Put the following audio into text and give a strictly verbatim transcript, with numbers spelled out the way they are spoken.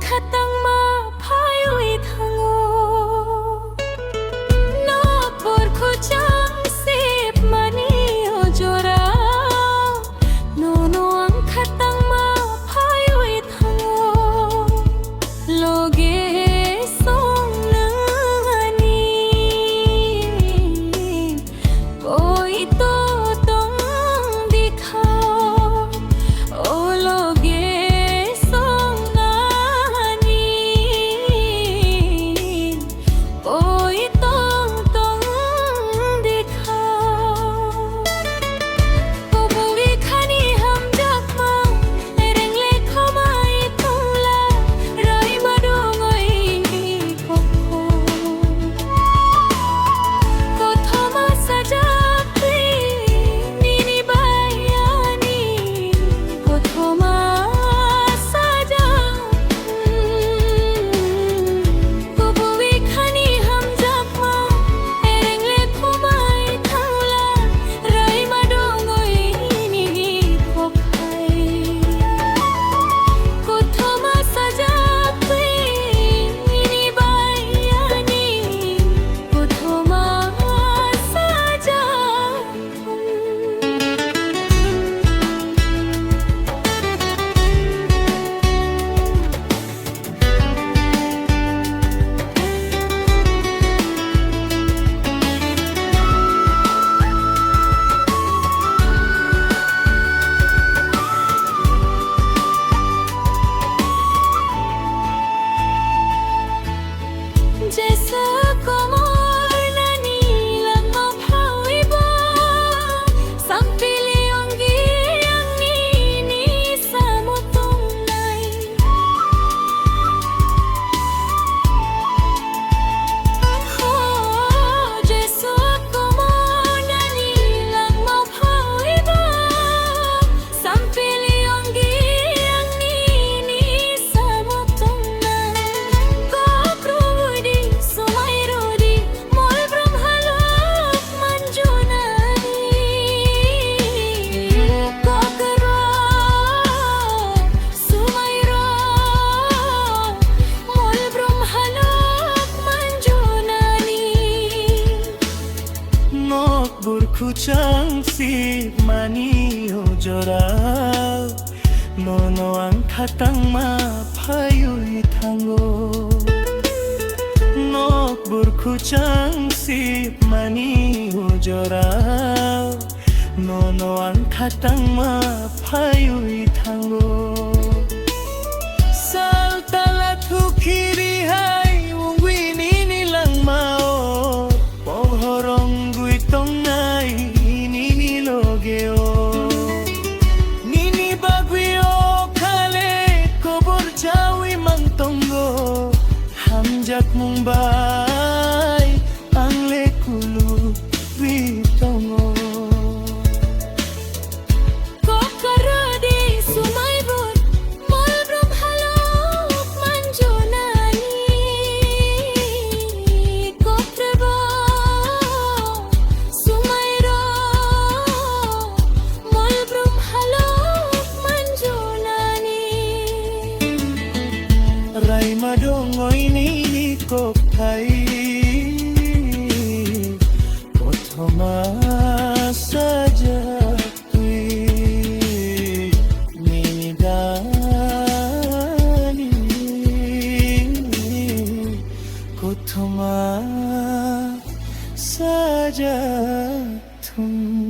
khatangma phaiwi thango. Nokbor khuchang sipmani o jora, nono ang khatangma phaiwi thango. Loge song nang ani, koi to tong dikha, o loge song nang ani. Oi tong tong dikha. Kubui khani hamjakma, rengle khomai tongla, raima dongoi kokho. Kothoma sajak twi nini bayani, kothoma sajak. Kubui khani hamjakma, erengle khumai thangla, raima dongoi nini khokhai. Kothoma sajak twi nini bayani, kothoma sajak. Jesa komor nani langma phawi bo, sampili onggi angni ni samo tongnai. Ho, Jesa komor nani langma phawi bo, sampili onggi angni ni samo tongnai. Kok rudi, sumai rudi, mol brum halok manjunani. Kok ro, sumai ro, mol brum halok manjunani. Nok burkhu chang sipmani o jora, nono ang khatangma phaiwi thango. Nok burkhu chang sipmani o jora, nono ang khatangma phaiwi thango. Sal tala thukhiri hai wngwi nini langmao, pohor wngwi tongnai nini logeo. Nini bagwi o khale kobor chawi mang tongo, hamjakmung bai ang le kulu ri tongo. Kokorodi sumai bun, mol brum halok manjunani. Kokrebo sumai ro, mol brum halok manjunani. Raima dongoi nini kokthai, kothoma sajak twi nini dani, kothoma sajak thum.